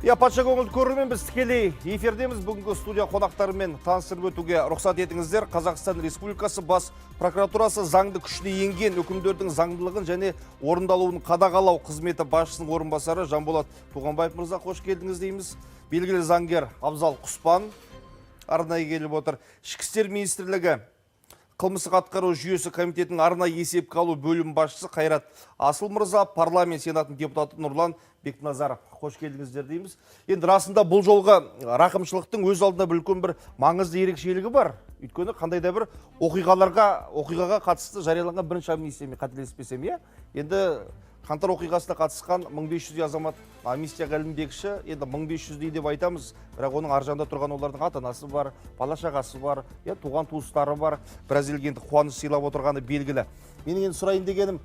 Иә, патша көңілді көрермен, біз тікелей эфирдеміз. Бүгінгі студия қонақтарымен таныстырып өтуге рұқсат етіңіздер. Қазақстан Республикасы Бас прокуратурасы заңды күшіне енген үкімдердің заңдылығын және орындалуын қадағалау қызметі басшысының орынбасары Жанболат Туғанбаев мырза, қош келдіңіз дейміз. Белгілі заңгер Абзал Құспан арнайы келіп отыр. Ішкі істер министрлігі Қылмыстық атқару жүйесі комитетінің арнайы есепке алу бөлім басшысы Қайрат Асыл мырза, парламент сенатының депутаты Нұрлан Бекназаров, қош келдіңіздер дейміз. Енді расында бұл жолғы рақымшылықтың өз алдына бір үлкен бір маңызды ерекшелігі бар. Өйткені қандай да бір оқиғаға қатысты жарияланған бірінші амнистия, мен қателеспесем, иә. Енді қаңтар оқиғасына қатысқан 1500 азамат амнистияға ілінбекші. Енді 1500 деп айтамыз, бірақ оның ар жағында тұрған олардың ата анасы бар, бала шағасы бар, иә, туған туыстары бар. Біраз елге енді қуаныш сыйлап отырғаны белгілі. Менің енді сұрайын дегенім,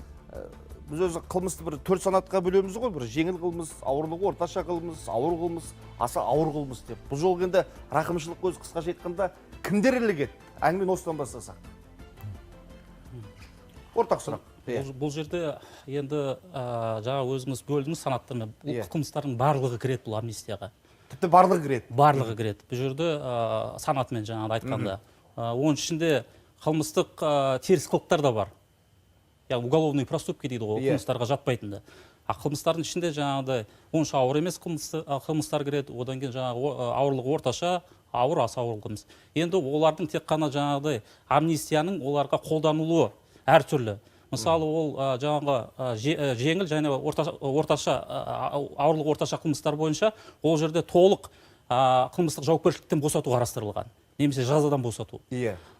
біз өзі қылмысты бір төрт санатқа бөлеміз ғой: бір жеңіл қылмыс, ауырлығы орташа қылмыс, ауыр қылмыс, аса ауыр қылмыс деп. Бұл жолғы енді рақымшылық өзі қысқаша айтқанда кімдер ілігеді? Әңгімені осыдан бастасақ. Ортақ сұрақ. Иә. Бұл жерде енді жаңа өзіңіз бөлдіңіз санаттармен. Бұл қылмыстардың барлығы кіреді бұл амнистияға. Тіпті барлығы кіреді. Барлығы кіреді. Бұл жерде санатымен жаңағы айтқанда. Оның ішінде қылмыстық теріс қылықтар да бар. Яғни уголовные проступки дейді ғой, қылмыстарға жатпайтын да. А қылмыстардың ішінде жаңағыдай онша ауыр емес қылмыстар кіреді. Одан кейін жаңағы ауырлығы орташа, ауыр, аса ауыр қылмыс. Енді олардың тек қана жаңағыдай амнистияның оларға қолданылуы әртүрлі. Мысалы, ол жаңағы жеңіл және орташа ауырлығы орташа қылмыстар бойынша ол жерде толық қылмыстық жауапкершіліктен босату қарастырылған немесе жазадан босату.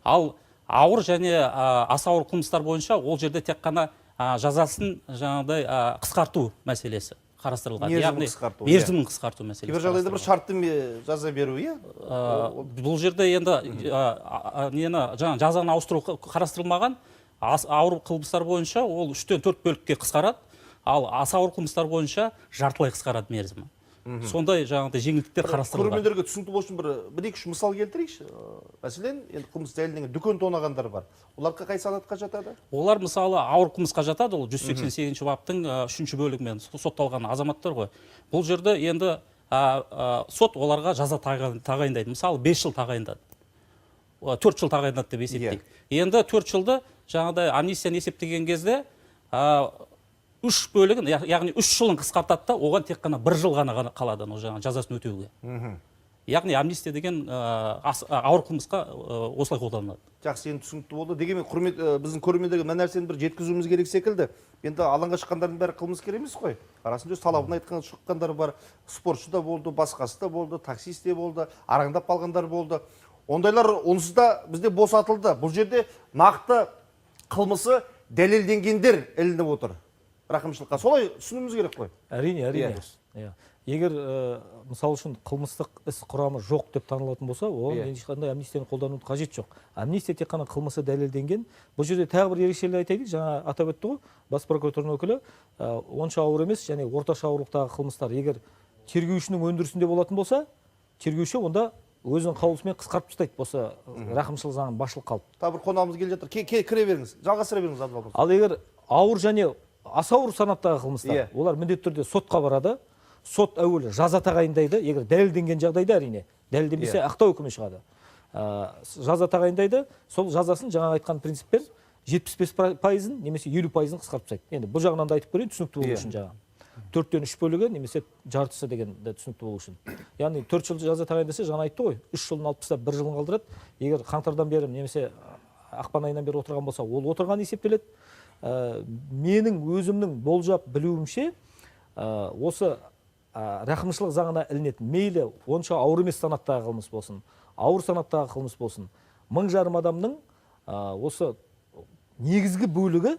Ал ауыр және аса ауыр қылмыстар бойынша ол жерде тек қана жазасын жаңағыдай қысқарту мәселесі қарастырылған. Мерзімін Яғни қысқарту, иә. мерзімін қысқарту мәселесі Кейбір жағдайда бір қарастырылған. шартты жаза беру, иә. Бұл жерде енді нені, жаңа жазаны ауыстыру қарастырылмаған. Ауыр қылмыстар бойынша ол үштен төрт бөлікке қысқарады, ал аса ауыр қылмыстар бойынша жартылай қысқарады мерзімі. Сондай жаңағыдай жеңілдіктер қарастырылған. Көрермендерге түсінікті болу үшін бір екі үш мысал келтірейікші. Мәселен, енді қылмыс дәлелденген дүкен тонағандар бар, оларға қай санатқа жатады? Олар, мысалы, ауыр қылмысқа жатады. Ол 188 баптың үшінші бөлігімен сотталған азаматтар ғой. Бұл жерде енді сот оларға жаза тағайындайды. Мысалы, 5 жыл тағайындады, 4 жыл тағайындады деп есептейік. Енді 4 жылды жаңағыдай амнистияны есептеген кезде үш бөлігін, яғни 3 жылын қысқартады да, оған тек қана бір жыл ғана қалады анау жаңағы жазасын өтеуге. Яғни амнистия деген ауыр қылмысқа осылай қолданылады. Жақсы, енді түсінікті болды. Дегенмен, құрмет біздің көрермендерге мына нәрсені бір жеткізуіміз керек секілді. Енді алаңға шыққандардың бәрі қылмыскер емес қой. Арасында өз талабын айтқан шыққандар бар, спортшы да болды, басқасы да болды, таксист те болды, араңдап қалғандар болды. Ондайлар онсыз да бізде босатылды. Бұл жерде нақты қылмысы дәлелденгендер ілініп отыр рақымшылыққа. Солай түсінуіміз керек қой? Әрине, әрине. Иә. Егер мысалы үшін, қылмыстық іс құрамы жоқ деп танылатын болса, оған ешқандай амнистияны қолданудың қажеті жоқ. Амнистия тек қана қылмысы дәлелденген. Бұл жерде тағы бір ерекшелік айтайық. Жаңа атап өтті ғой бас прокуратураның өкілі, онша ауыр емес және орташа ауырлықтағы қылмыстар егер тергеушінің өндірісінде болатын болса, тергеуші онда өзінің қаулысымен қысқартып тастайды осы рақымшылық заңын басшылыққа алып. Тағы бір қонағымыз келе жатыр. Кіре беріңіз, жалғастыра беріңіз, Абзал мырза. Ал егер ауыр және аса ауыр санаттағы қылмыстар, олар міндетті түрде сотқа барады. Сот әуелі жаза тағайындайды, егер дәлелденген жағдайда, әрине, дәлелденбесе, ақтау үкімі шығады. Жаза тағайындайды, сол жазасын жаңағы айтқан принциппен 75%-ын немесе 50%-ын қысқартып тастайды. Енді бұл жағынан да айтып көрейін, түсінікті болу үшін, жаңағы төрттен үш бөлігі немесе жартысы деген де түсінікті болу үшін. Яғни 4 жыл жаза тағайындаса, жаңа айтты ғой, 3 жылын алып тастап, бір жылын қалдырады. Егер қаңтардан бері немесе ақпан айынан бері отырған болса, ол отырған есептеледі. Менің өзімнің болжап білуімше, осы рақымшылық заңына ілінетін, мейлі онша ауыр емес санаттағы қылмыс болсын, ауыр санаттағы қылмыс болсын, 1500 адамның осы негізгі бөлігі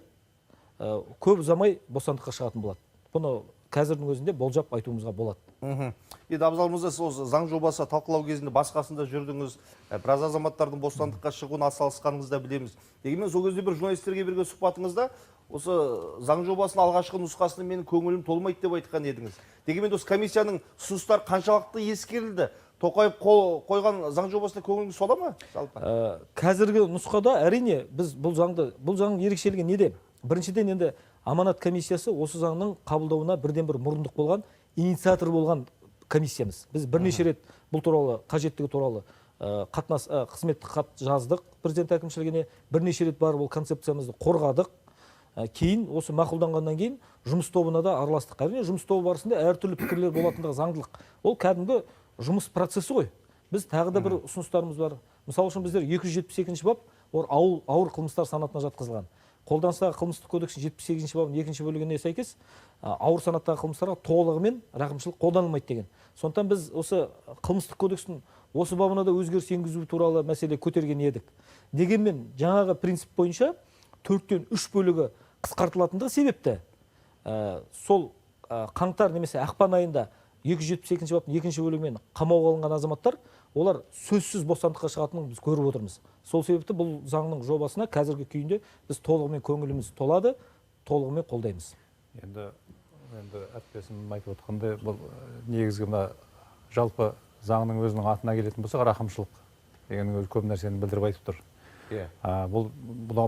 көп ұзамай бостандыққа шығатын болады. Бұны қазірдің өзінде болжап айтуымызға болады. Енді, Абзал мырза, сіз осы заң жобасы талқылау кезінде бас қасында жүрдіңіз, біраз азаматтардың бостандыққа шығуына атсалысқаныңызды да білеміз. Дегенмен сол кезде бір журналистерге берген сұхбатыңызда осы заң жобасының алғашқы нұсқасына менің көңілім толмайды деп айтқан едіңіз. Дегенмен осы комиссияның ұсыныстары қаншалықты ескерілді? Тоқаев қол қойған заң жобасына көңіліңіз тола ма жалпы? Қазіргі нұсқада, әрине, біз бұл заңды, бұл заңның ерекшелігі неде? Біріншіден, енді аманат комиссиясы осы заңның қабылдауына бірден бір мұрындық болған, инициатор болған. комиссиямыз. Біз бірнеше рет бұл туралы, қажеттігі туралы қатынас қызметтік хат жаздық президент әкімшілігіне, бірнеше рет барып ол концепциямызды қорғадық. Кейін осы мақұлданғаннан кейін жұмыс тобына да араластық. Әрине, жұмыс тобы барысында әртүрлі пікірлер болатындығы заңдылық. Ол кәдімгі жұмыс процесі ғой. Біз тағы да бір ұсыныстарымыз бар. Мысалы үшін, біздер 272 бап ол ауыр қылмыстар санатына жатқызылған. Қолданыстағы қылмыстық кодекстің 78 бабының екінші бөлігіне сәйкес ауыр санаттағы қылмыстарға толығымен рақымшылық қолданылмайды деген. Сондықтан біз осы қылмыстық кодекстің осы бабына да өзгеріс енгізу туралы мәселе көтерген едік. Дегенмен жаңағы принцип бойынша 3/4 бөлігі қысқартылатындығы себепті сол қаңтар немесе ақпан айында 272 баптың екінші бөлігімен қамауға алынған азаматтар, олар сөзсіз бостандыққа шығатынын біз көріп отырмыз. Сол себепті бұл заңның жобасына қазіргі күйінде біз толығымен көңіліміз толады, толығымен қолдаймыз. Енді әріптесім айтып отқандай, бұл негізгі мына жалпы заңның өзінің атына келетін болсақ, рақымшылық дегеннің өзі көп нәрсені білдіріп айтып тұр. Бұл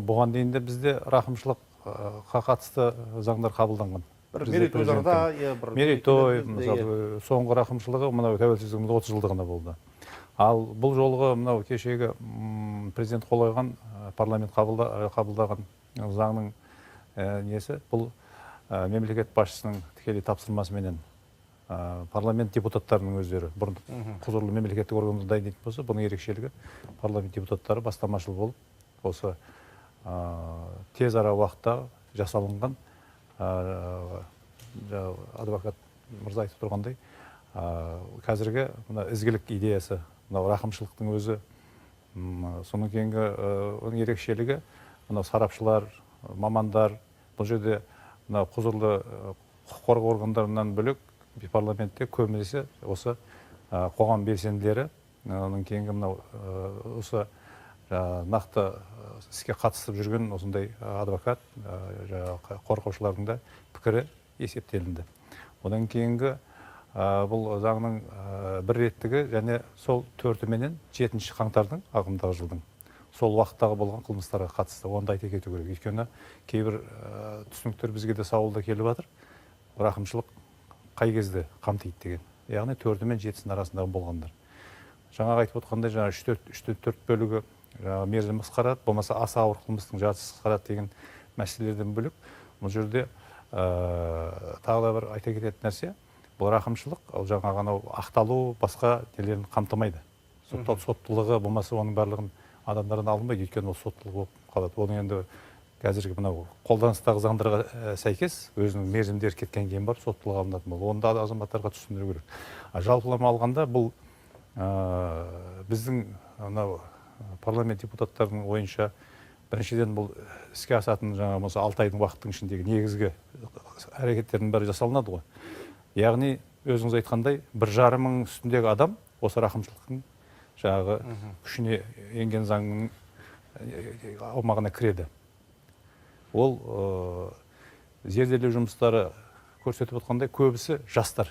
бұған дейін де бізде рақымшылыққа қатысты заңдар қабылданған. Бір мерейтойларда, бір мерейтой, мысалы, соңғы рақымшылығы мынау тәуелсіздігіміздің 30 жылдығында болды. Ал бұл жолғы мынау кешегі президент қол қойған, парламент қабылдаған заңның несі, бұл мемлекет басшысының тікелей тапсырмасыменен парламент депутаттарының өздері, бұрын құзырлы мемлекеттік органдар дайындайтын болса, бұның ерекшелігі парламент депутаттары бастамашыл болып, осы тез ара уақытта жасалынған, адвокат мырза айтып тұрғандай, қазіргі мына ізгілік идеясы, мынау рақымшылықтың өзі, соның кейінгі оның ерекшелігі, мынау сарапшылар, мамандар, бұл жерде мынау құзырлы құқық қорғау органдарынан бөлек парламентте көбінесе осы қоғам белсенділері, оның кейінгі мынау осы нақты іске қатысып жүрген осындай адвокат, қорғаушылардың да пікірі есептелінді. Одан кейінгі бұл заңның бір реттігі және сол 4 менен 7 қаңтардың ағымдағы жылдың сол уақыттағы болған қылмыстарға қатысты. Оны да айта кету керек. Өйткені кейбір түсініктер бізге де сауалда келіп жатыр. Рақымшылық қай кезде қамтиды деген. Яғни 4 мен 7-сінің арасындағы болғандар. Жаңағы айтып отқандай, жаңа 3-4 бөлігі жаңағы мерзімі қысқарады, болмаса аса ауыр қылмыстың жартысы қысқарады деген мәселелерден бөлек, бұл жерде тағы да бір айта кететін нәрсе, бұл рақымшылық, ол жаңағы анау ақталу, басқа нелерін қамтымайды. Соттылығы болмаса оның барлығын адамдардан алынбайды, өйткені ол соттылық болып қалады. Оның енді қазіргі мынау қолданыстағы заңдарға сәйкес өзінің мерзімдері кеткен кейін барып соттылық алынатын болды. Оны да азаматтарға түсіндіру керек. Жалпылама алғанда бұл біздің мынау парламент депутаттарының ойынша біріншіден бұл іске асатын жаңа болса 6 айдың уақыттың ішіндегі негізгі әрекеттердің бәрі жасалынады ғой. Яғни өзіңіз айтқандай 1,5 мың үстіндегі адам осы рақымшылықтың жаңағы күшіне енген заңның аумағына кіреді. Ол зерделеу жұмыстары көрсетіп отқандай көбісі жастар.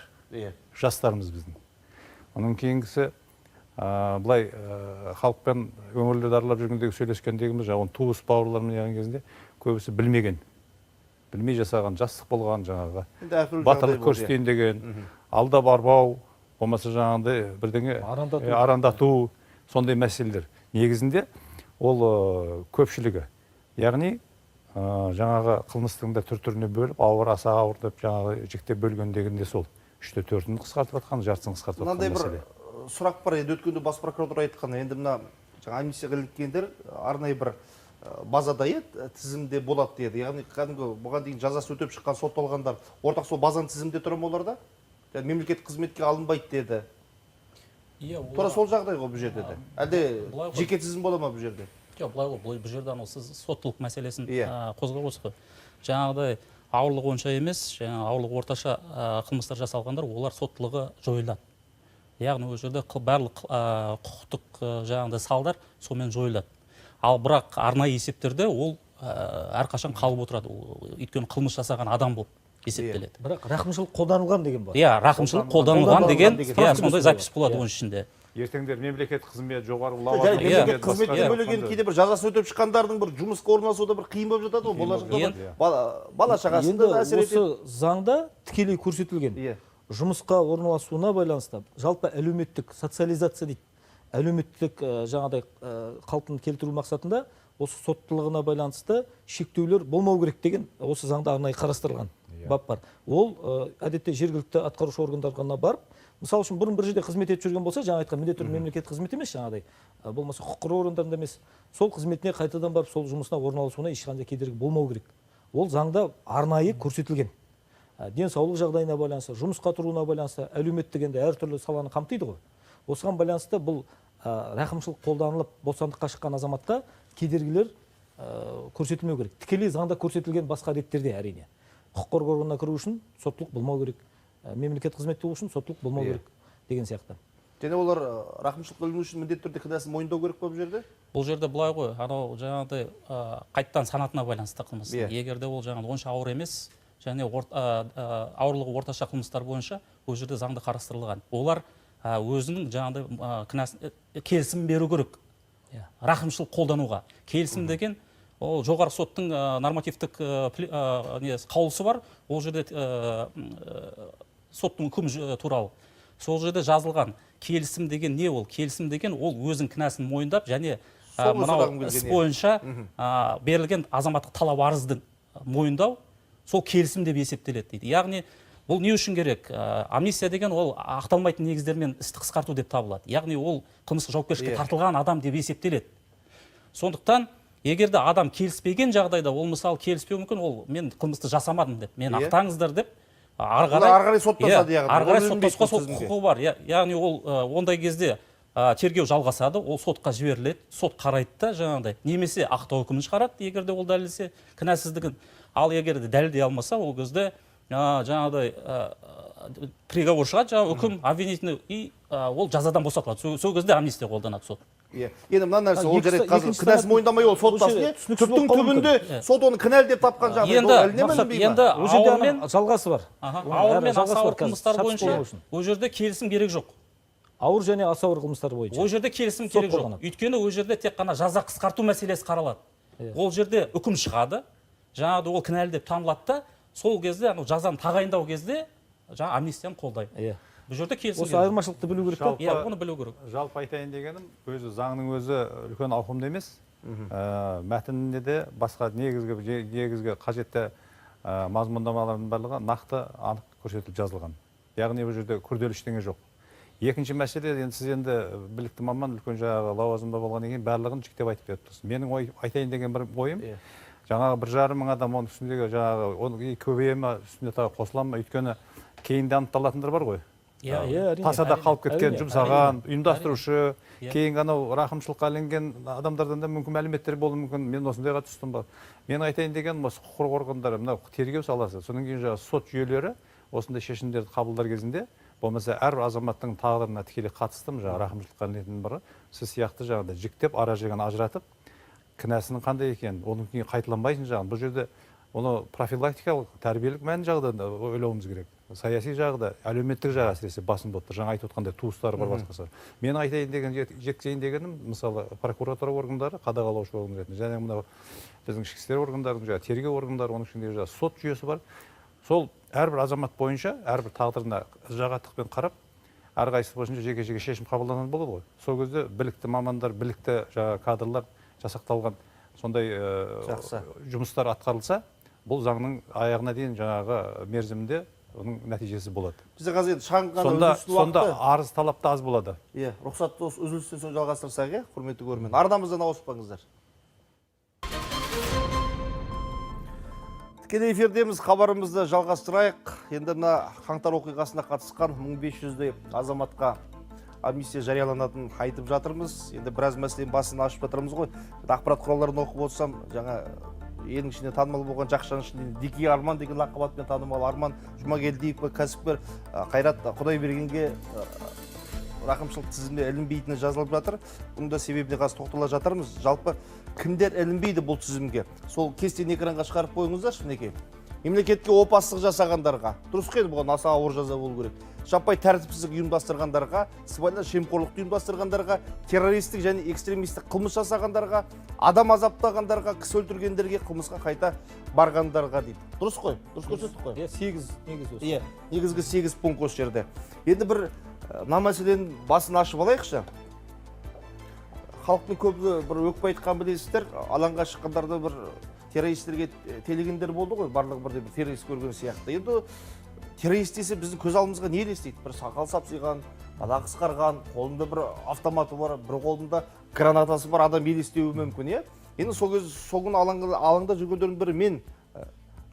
Жастарымыз біздің. Оның кейінгісі былай халықпен өңірлерді аралап жүргендегі сөйлескендегіміз, жаңағы оның туыс бауырларымен келген кезінде көбісі білмеген. Білмей жасаған, жастық болған жаңағы. Батырлық көрсетейін деген, алдап арбау, болмаса жаңағындай бірдеңе арандату, сондай мәселелер. Негізінде ол көпшілігі. Яғни жаңағы қылмыстың да түр-түріне бөліп, ауыр, аса ауыр деп жаңағы жіктеп бөлгендегінде сол 3-4-ін қысқартып жатқан, жартысын қысқартып жатқан мәселе. Мынандай бір сұрақ бар еді, өткенде бас прокуратура айтқан, енді мына жаңа амнистияға іліккендер арнайы бір базада еді, тізімде болады деді. Яғни кәдімгі бұған дейін жазасы өтеп шыққан сотталғандар ортақ сол базаның тізімінде тұра ма оларда? Яғни мемлекеттік қызметке алынбайды деді. Тура сол жағдай ғой бұл жерде де. Әлде жеке тізім бола ма бұл жерде? Жоқ, былай ғой, бұл жерде анау сіз соттылық мәселесін қозғап отырсыз ғой. Жаңағыдай ауырлығы онша емес, жаңағы ауырлығы орташа қылмыстар жасалғандар, олар соттылығы жойылады. Яғни ол жерде барлық құқықтық жаңағыдай салдар сонымен жойылады. Ал бірақ арнайы есептерде ол әрқашан қалып отырады. Өйткені қылмыс жасаған адам болып есептеледі. Бірақ рақымшылық қолданылған деген бар. Иә, рақымшылық қолданылған деген, иә, сондай запись болады оның ішінде. Ертеңдер мемлекет қызмет, жоғары лауазым, мемлекет қызметтен бөлеген кейде бір жазасын өтеп шыққандардың бір жұмысқа орналасуы да бір қиын болып жатады ғой. Болашақта бала шағасында да әсер етеді. Осы заңда тікелей көрсетілген. Жұмысқа орналасуына байланысты жалпы әлеуметтік социализация дейді, әлеуметтік жаңағыдай қалпын келтіру мақсатында осы соттылығына байланысты шектеулер болмау керек деген осы заңда арнайы қарастырылған бап бар. Ол әдетте жергілікті атқарушы органдарға барып, мысалы үшін бұрын бір жерде қызмет етіп жүрген болса, жаңа айтқан міндетті түрде мемлекеттік қызмет емес, жаңағыдай болмаса құқық қорғау органдарында емес, сол қызметіне қайтадан барып сол жұмысына орналасуына ешқандай кедергі болмау керек. Ол заңда арнайы көрсетілген. Денсаулық жағдайына байланысты, жұмысқа тұруына байланысты, әлеуметтік енді әртүрлі саланы қамтиды ғой. Осыған байланысты бұл рақымшылық қолданылып бостандыққа шыққан азаматқа кедергілер көрсетілмеу керек. Тікелей заңда көрсетілген басқа реттерде әрине. Құқық қорғау органына кіру үшін соттылық болмау керек, мемлекет қызметте болу үшін соттылық болмау керек деген сияқты. Және олар рақымшылыққа іліну үшін міндетті түрде кінәсін мойындау керек па бұл жерде? Бұл жерде былай ғой, анау жаңағыдай қайттан санатына байланысты қылмыс. Егер де ол жаңағы онша ауыр емес, және ауырлығы орташа қылмыстар бойынша ол жерде заңда қарастырылған. Олар өзінің жаңағыдай кінәсін келісім беру керек. Рақымшылық қолдануға. Келісім деген ол жоғарғы соттың нормативтік қаулысы бар. Ол жерде соттың үкімі туралы. Сол жерде жазылған келісім деген не ол? Келісім деген ол өзінің кінәсін мойындап және мынау іс бойынша берілген азаматтық талап арыздың мойындау, сол келісім деп есептеледі дейді. Яғни бұл не үшін керек? Амнистия деген ол ақталмайтын негіздермен істі қысқарту деп табылады. Яғни ол қылмыстық жауапкершілікке тартылған адам деп есептеледі. Сондықтан егер де адам келіспеген жағдайда, ол мысалы келіспеуі мүмкін, ол мен қылмысты жасамадым деп, мен ақтаңыздар деп, ары қарай соттасады, яғни ары қарай соттасуға сол құқығы бар. Яғни ол ондай кезде тергеу жалғасады, ол сотқа жіберіледі, сот қарайды да жаңағыдай, немесе ақтау үкімін шығарады, егер де ол дәлелдесе кінәсіздігін. Ал егер де дәлелдей алмаса, ол кезде жаңағыдай приговор шығады, жаңағы үкім обвинительный, и ол жазадан босатылады. Сол кезде амнистия қолданады сот. Енді мына нәрсе, ол жарайды, қазір кінәсін мойындамай ол соттасын, түптің түбінде сот оны кінәлі деп тапқан жағдайда ол іліне ме, ілінбей ме? Енді ол жерде жалғасы бар. Ауыр мен аса ауыр қылмыстар бойынша ол жерде келісім керек жоқ. Ауыр және аса ауыр қылмыстар бойынша. Ол жерде келісім керек жоқ. Өйткені ол жерде тек қана жаза қысқарту мәселесі қаралады. Ол жерде үкім шығады, жаңағыдай ол кінәлі деп танылады да, сол кезде анау жазаны тағайындау кезде жаңа амнистияны қолдайды. Бұл жерде келісім Осы айырмашылықты білу керек та? Иә, оны білу керек. Жалпы айтайын дегенім, өзі заңның өзі үлкен ауқымды емес. Мәтінінде де басқа негізгі қажетті мазмұндамалардың барлығы нақты, анық көрсетіліп жазылған. Яғни бұл жерде күрделі ештеңе жоқ. Екінші мәселе, енді сіз енді білікті маман, үлкен жаңағы лауазымда болғаннан кейін барлығын жіктеп айтып беріп тұрсыз. Менің айтайын деген бір ойым, жаңағы 1,5 мың адам, оның үстіндегі жаңағы, оның көбейе ме, үстіне тағы қосыла ма, өйткені кейінде анықталатындар бар ғой. Тасада қалып кеткен, жұмсаған, ұйымдастырушы, кейінгі анау рақымшылыққа ілінген адамдардан да мүмкін мәліметтер болуы мүмкін. Мен осындайға түстім ба. Мен айтайын деген осы құқық қорғау органдары, мынау тергеу саласы, содан кейін жаңағы сот жүйелері осындай шешімдерді қабылдар кезінде, болмаса әрбір азаматтың тағдырына тікелей қатысты, жаңағы рақымшылыққа ілінетін бірі, сіз сияқты жаңағыдай жіктеп, ара жігін ажыратып, кінәсінің қандай екенін, оның кейін қайталанбайтын жағын, бұл жерде оны профилактикалық, тәрбиелік мән жағынан да ойлауымыз керек. Саяси жағы да, әлеуметтік жағы әсіресе басым болып тұр. Жаңа айтып отқандай туыстары бар, басқасы. Мен айтайын деген, жеткізейін дегенім, мысалы, прокуратура органдары, қадағалаушы орган ретінде, және мынау біздің ішкі істер органдарының, жаңағы тергеу органдары, оның ішінде жаңағы сот жүйесі бар. Сол әрбір азамат бойынша, әрбір тағдырына жағаттықпен қарап, әрқайсысы бойынша жеке-жеке шешім қабылданатын болады ғой. Сол кезде білікті мамандар, білікті жаңағы кадрлар жасақталған сондай жұмыстар атқарылса, бұл заңның аяғына дейін жаңағы мерзімінде оның нәтижесі болады. Бізде қазір енді шағын ғана үзілістің уақыты. Сонда арыз талап та аз болады. Иә, рұқсатты осы үзілістен соң жалғастырсақ, иә, құрметті көрермен. Арнамыздан ауыспаңыздар. Тікелей эфирдеміз, хабарымызды жалғастырайық. Енді мына қаңтар оқиғасына қатысқан 1500-дей азаматқа амнистия жарияланатынын айтып жатырмыз. Енді біраз мәселенің басын ашып жатырмыз ғой. Енді ақпарат құралдарын оқып отырсам, жаңа елдің ішінде танымал болған жақшаның ішінде Дикий Арман деген лақап атпен танымал Арман Жұмагелдиев кәсіпкер Қайрат Құдайбергенге рақымшылық тізіміне ілінбейтіні жазылып жатыр. Бұның да себебіне қазір тоқтала жатырмыз. Жалпы кімдер ілінбейді бұл тізімге? Сол кестені экранға шығарып қойыңыздаршы, мінекей. Мемлекетке опасыздық жасағандарға, дұрыс қой, енді бұған аса ауыр жаза болу керек. Жаппай тәртіпсіздік ұйымдастырғандарға, сыбайлас жемқорлықты ұйымдастырғандарға, террористік және экстремистік қылмыс жасағандарға, адам азаптағандарға, кісі өлтіргендерге, қылмысқа қайта барғандарға дейді. Дұрыс қой, дұрыс көрсеттік қой. Иә, 8 негізі осы. Иә, негізгі 8 пункт осы жерде. Енді бір мына мәселенің басын ашып алайықшы. Халықтың көбі бір өкпе айтқан білесіздер, алаңға шыққандарды бір террористерге телегендер болды ғой, барлығы бірдей бір террорист көрген сияқты. Енді террорист десе біздің көз алдымызға не елестейді? Бір сақал сапсиған, бала қысқарған, қолында бір автоматы бар, бір қолында гранатасы бар адам елестеуі мүмкін, иә? Енді сол кез, сол күні алаңда жүргендердің бірі мен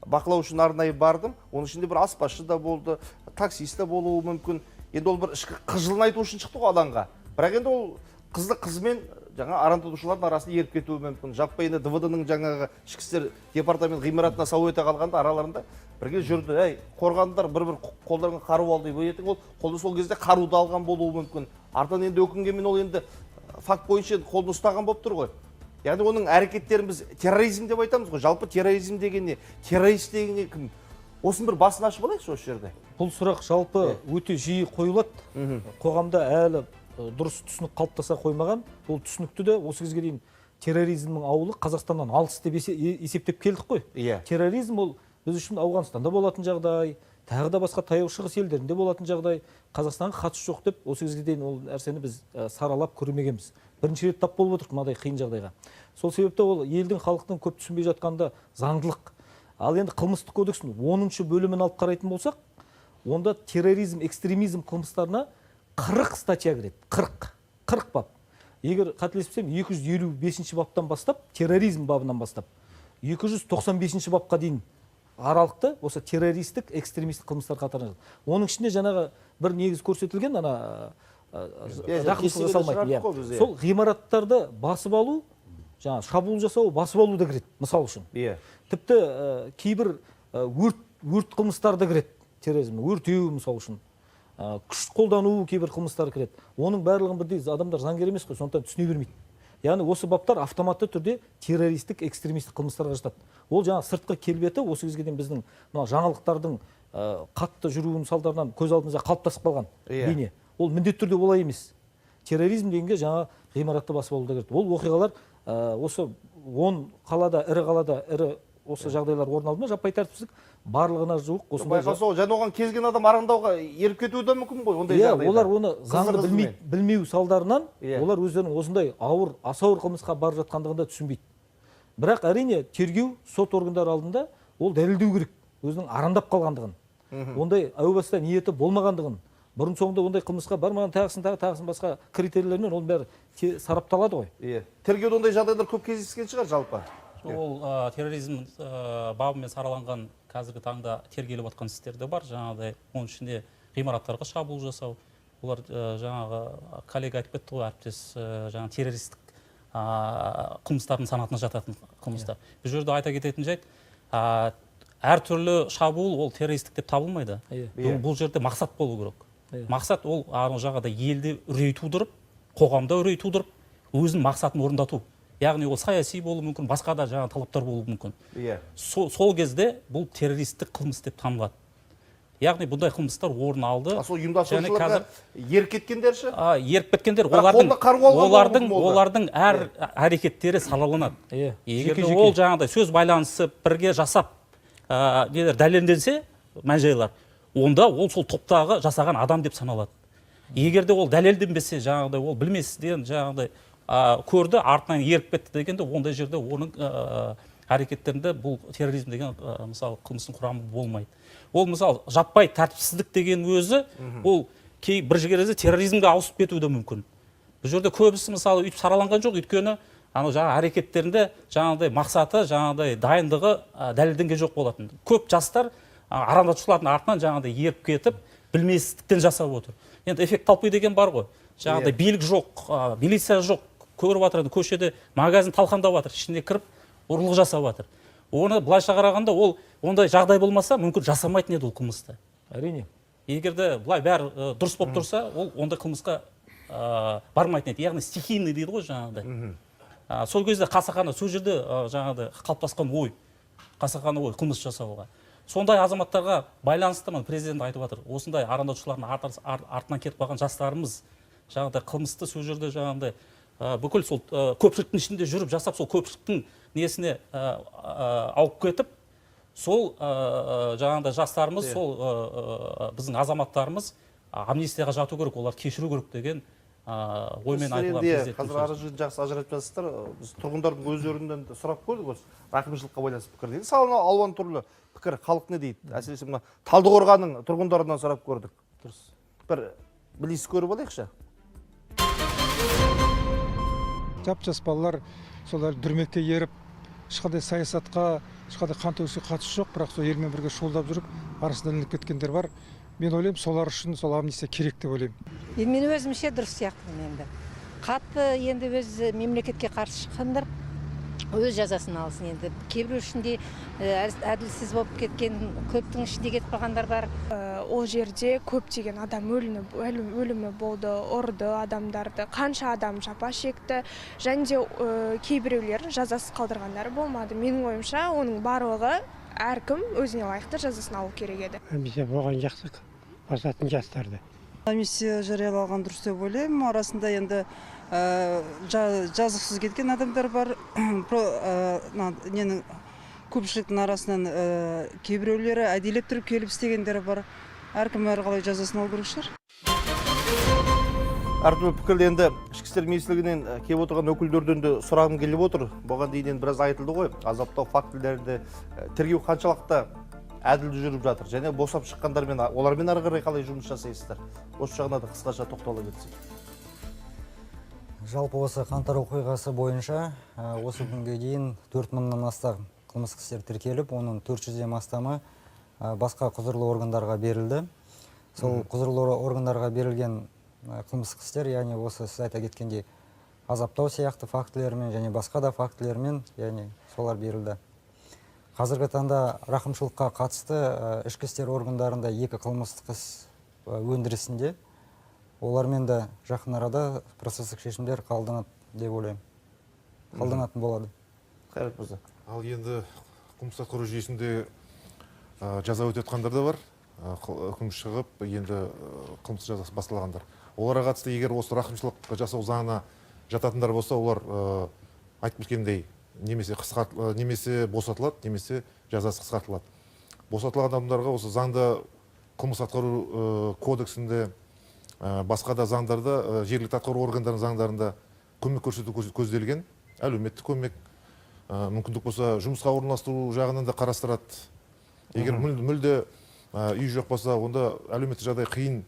бақылау үшін арнайы бардым. Оның ішінде бір аспазшы да болды, таксист те болуы мүмкін. Енді ол бір ішкі қыжылын айту үшін шықты ғой алаңға. Бірақ енді ол қызды қызымен жаңа арандатушылардың арасында еріп кетуі мүмкін. Жаппай енді ДВД-ның жаңағы ішкі істер департамент ғимаратына сау ете қалғанда араларында бірге жүрді. Әй, қорғандар, бір-бір қолдарына қару алды. Ертең ол қолды сол кезде қаруды алған болуы мүмкін. Артынан енді өкінгенмен ол енді факт бойынша енді қолын ұстаған болып тұр ғой. Яғни оның әрекеттерін біз терроризм деп айтамыз ғой. Жалпы терроризм деген не? Террорист деген не, кім? Осының бір басын ашып алайықшы осы жерде. Бұл сұрақ жалпы өте жиі қойылады. Қоғамда әлі дұрыс түсінік қалыптаса қоймаған. Ол түсінікті де осы кезге дейін терроризмнің ауылы Қазақстаннан алыс деп есептеп келдік қой. Терроризм ол біз үшін Ауғанстанда болатын жағдай, тағы да басқа Таяу Шығыс елдерінде болатын жағдай, Қазақстанға қатысы жоқ деп осы кезге дейін ол нәрсені біз саралап көрмегенбіз. Бірінші рет тап болып отырмық мынадай қиын жағдайға. Сол себепті ол елдің, халықтың көп түсінбей жатқанда заңдылық. Ал енді қылмыстық кодекстің 10 бөлімін алып қарайтын болсақ, онда терроризм, экстремизм қылмыстарына 40 статья кіреді. 40 бап. Егер қателеспесем, 255 баптан бастап, терроризм бабынан бастап, 295 бапқа дейін аралықты осы террористік, экстремистік қылмыстар қатарына жатады. Оның ішінде жаңағы бір негіз көрсетілген, ана, рақымшылық Кестеге де жасалмайтын, шығардық иә. қой біз, иә. Сол ғимараттарды басып алу, жаңағы шабуыл жасау, басып алу да кіреді, мысал үшін. Тіпті кейбір өрт қылмыстары да кіреді, терроризм, өртеу мысал үшін. Күш қолдану кейбір қылмыстар кіреді. Оның барлығын бірдей адамдар заңгер емес қой, сондықтан түсіне бермейді. Яғни осы баптар автоматты түрде террористік, экстремистік қылмыстарға жатады. Ол жаңа сыртқы келбеті осы кезге дейін біздің мына жаңалықтардың қатты жүруінің салдарынан көз алдымызда қалыптасып қалған бейне. Ол міндетті түрде олай емес. Терроризм дегенге жаңа ғимаратты басып алу да кіреді. Ол оқиғалар осы 10 қалада, ірі қалада, ірі осы жағдайлар орын алды ма, жаппай тәртіпсіздік барлығына жуық осындай Байқаса, ол және оған кез келген адам арандауға еріп кетуі де мүмкін ғой ондай Иә, жағдайда. олар оны Қызы заңды қызымен. білмеу салдарынан олар өздерінің осындай ауыр, аса ауыр қылмысқа барып жатқандығын да түсінбейді. Бірақ әрине тергеу сот органдары алдында ол дәлелдеу керек өзінің арандап қалғандығын. Ондай әу баста ниеті болмағандығын, бұрын соңды ондай қылмысқа бармаған, тағысын тағы, тағысын басқа критерийлермен оның бәрі сарапталады ғой. Тергеуде ондай жағдайлар көп кездескен шығар жалпы. Ол терроризм бабымен сараланған қазіргі таңда тергеліп жатқан істер де бар. Жаңағыдай оның ішінде ғимараттарға шабуыл жасау. Олар жаңағы коллега айтып кетті ғой, әріптес, жаңағы террористік қылмыстардың санатына жататын қылмыстар. Бұл жерде айта кететін жайт, әртүрлі шабуыл ол террористік деп табылмайды. Бұл жерде мақсат болу керек. Мақсат ол ана жағада елді үрей тудырып, қоғамда үрей тудырып, өзінің мақсатын орындату. Яғни ол саяси болуы мүмкін, басқа да жаңа талаптар болуы мүмкін. Сол кезде бұл террористік қылмыс деп танылады. Яғни бұндай қылмыстар орын алды. А сол Және ұйымдастырушыларға қазір еріп кеткендер ше? Еріп кеткендер, Бірақ қолына қару алған болуы мүмкін болды. олардың әр әрекеттері сараланады. Егер де Жеке-жеке. ол жаңағыдай сөз байланысып, бірге жасап, нелер дәлелденсе, мән-жайлар, онда ол сол топтағы жасаған адам деп саналады. Егер де ол дәлелденбесе, жаңағыдай ол білместен жаңағыдай, көрді, артынан еріп кетті дегенде, ондай жерде оның әрекеттерінде бұл терроризм деген, мысалы, қылмыстың құрамы болмайды. Ол, мысалы, жаппай тәртіпсіздік деген өзі, ол кей бір жерде терроризмге ауысып кетуі де мүмкін. Бұл жерде көбісі, мысалы, өйтіп сараланған жоқ, өйткені анау жаңа әрекеттерінде жаңағыдай мақсаты, жаңағыдай дайындығы, дәлелденген жоқ болатын. Көп жастар, арандатушылардың артынан жаңағыдай еріп кетіп, білместіктен жасап отыр. Енді эффект толпы деген бар ғой. Жаңағыдай билік жоқ, милиция жоқ, көріп жатыр, енді көшеде магазин талқандап жатыр, ішіне кіріп ұрлық жасап жатыр. Оны былайша қарағанда ол ондай жағдай болмаса, мүмкін жасамайтын еді ол қылмысты. Әрине. Егер де былай бәрі дұрыс болып тұрса, ол ондай қылмысқа бармайтын еді. Яғни стихийный дейді ғой жаңағыдай. Сол кезде қасақана сол жерде жаңағыдай қалыптасқан ой, қасақана ой қылмыс жасауға. Сондай азаматтарға байланысты мына президент айтып жатыр, осындай арандатушылардың артынан кетіп қалған жастарымыз жаңағыдай қылмысты сол жерде жаңағыдай бүкіл сол көпшіліктің ішінде жүріп жасап, сол көпшіліктің несіне ауып кетіп, сол жаңағыдай жастарымыз, сол біздің азаматтарымыз амнистияға жату керек, олар кешіру керек деген оймен айтылған президенттің Қазір сөзі. ары жерін жақсы ажыратып жатсыздар. Біз тұрғындардың өздерінен де сұрап көрдік осы рақымшылыққа байланысты пікір дейді. Салына алуан түрлі пікір, халық не дейді? Әсіресе мына Талдықорғанның тұрғындарынан сұрап көрдік. Дұрыс. Бір білесіз көріп алайықшы. Жап-жас балалар солар дүрмекке еріп, ешқандай саясатқа, ешқандай қантөгіске қатысы жоқ, бірақ сол елмен бірге шуылдап жүріп, арасында ілініп кеткендер бар. Мен ойлаймын, солар үшін сол амнистия керек деп ойлаймын. Енді мен өзімше дұрыс сияқтымын енді. Қатты енді өз мемлекетке қарсы шыққандар өз жазасын алсын енді. Кейбіреу ішінде әділсіз болып кеткен, көптің ішінде кетіп қалғандар бар. Ол жерде көптеген адам өлімі болды, ұрды адамдарды, қанша адам жапа шекті, және де кейбіреулерін жазасыз қалдырғандары болмады. Менің ойымша, оның барлығы әркім өзіне лайықты жазасын алу керек еді. Амнистия болған жақсы, басатын жастарды. Амнистия жариялаған дұрыс деп ойлаймын. Арасында енді жазықсыз кеткен адамдар бар. Ненің көпшіліктің арасынан кейбіреулері әдейілеп тұрып келіп істегендері бар. Әркім әрқалай жазасын алу керек шығар. Әртүрлі пікірлі енді Ішкі істер министрлігінен келіп отырған өкілдерден де сұрағым келіп отыр. Бұған дейін енді біраз айтылды ғой, азаптау фактілерді тергеу қаншалықты әділ жүріп жатыр және босап шыққандармен, олармен ары қарай қалай жұмыс жасайсыздар? Осы жағына да қысқаша тоқтала кетсек. Жалпы осы қаңтар оқиғасы бойынша осы күнге дейін төрт мыңнан астам қылмыстық істер тіркеліп, оның төрт жүзден астамы басқа құзырлы органдарға берілді. Сол құзырлы органдарға берілген қылмыстық істер, яғни осы сіз айта кеткендей азаптау сияқты фактілермен және басқа да фактілермен, яғни солар берілді. Қазіргі таңда рақымшылыққа қатысты ішкі істер органдарында 2 қылмыстық іс өндірісінде, олармен де жақын арада процестік шешімдер қабылданады деп ойлаймын. Қабылданатын болады. Қайрат мырза. Ал енді қылмыстық атқару жүйесінде жаза өтіп жатқандар да бар. Үкім шығып, енді қылмыстық жазасы басталғандар. Оларға қатысты егер осы рақымшылық жасау заңына жататындар болса, олар айтып кеткендей немесе немесе босатылады, немесе жазасы қысқартылады. Босатылған адамдарға осы заңда қылмыс атқару кодексінде, басқа да заңдарда, жергілікті атқару органдарының заңдарында көмек көрсету көзделген, әлеуметтік көмек, мүмкіндік болса жұмысқа орналастыру жағынан да қарастырады. Егер мүлде үй жоқ болса, онда әлеуметтік жағдай қиын